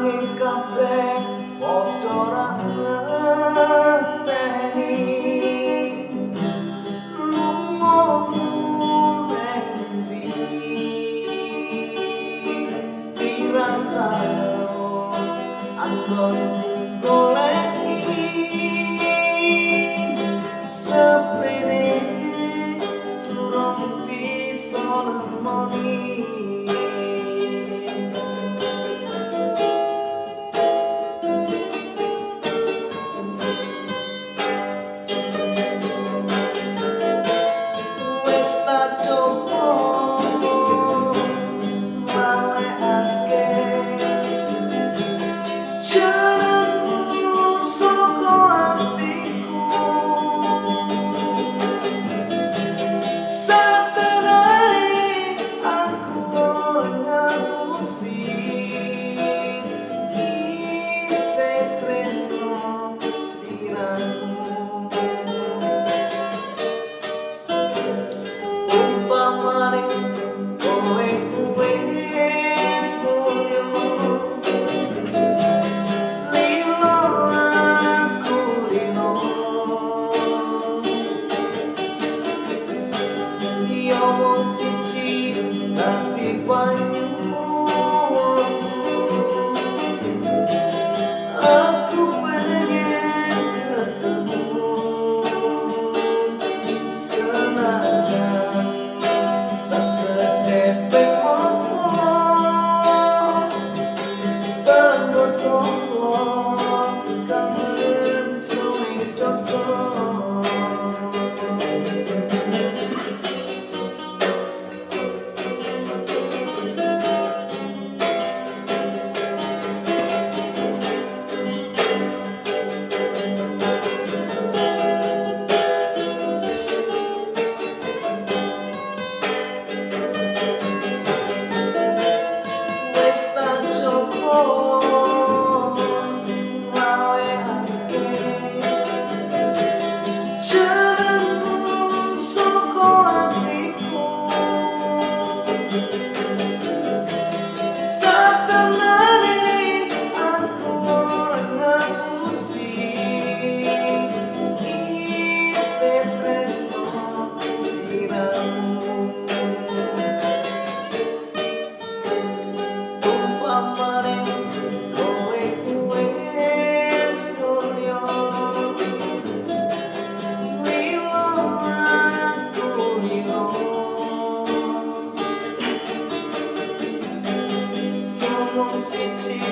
Nanging kabeh padha ra ngerteni lungamu neng ndi. Pirang taun anggonku goleki, seprene durung bisa nemoni. Wis tak coba lalekake jenengmu saka atiku, saterane aku ora ngapusi, isih tresno sliramu. Umpamane kowe wis mulya, lilo aku lilo. Ya wong siji dadi panyuwunku, aku pengen ketemu, senajan sakedhepe mata bangun tombo kangen jroning dada. Wis tak coba lalekake jenengmu saka atiku, satenane aku ora ngapusi, isih tresno sliramu. Umpamane kowe wis mulya, lilo aku lilo. Wong siji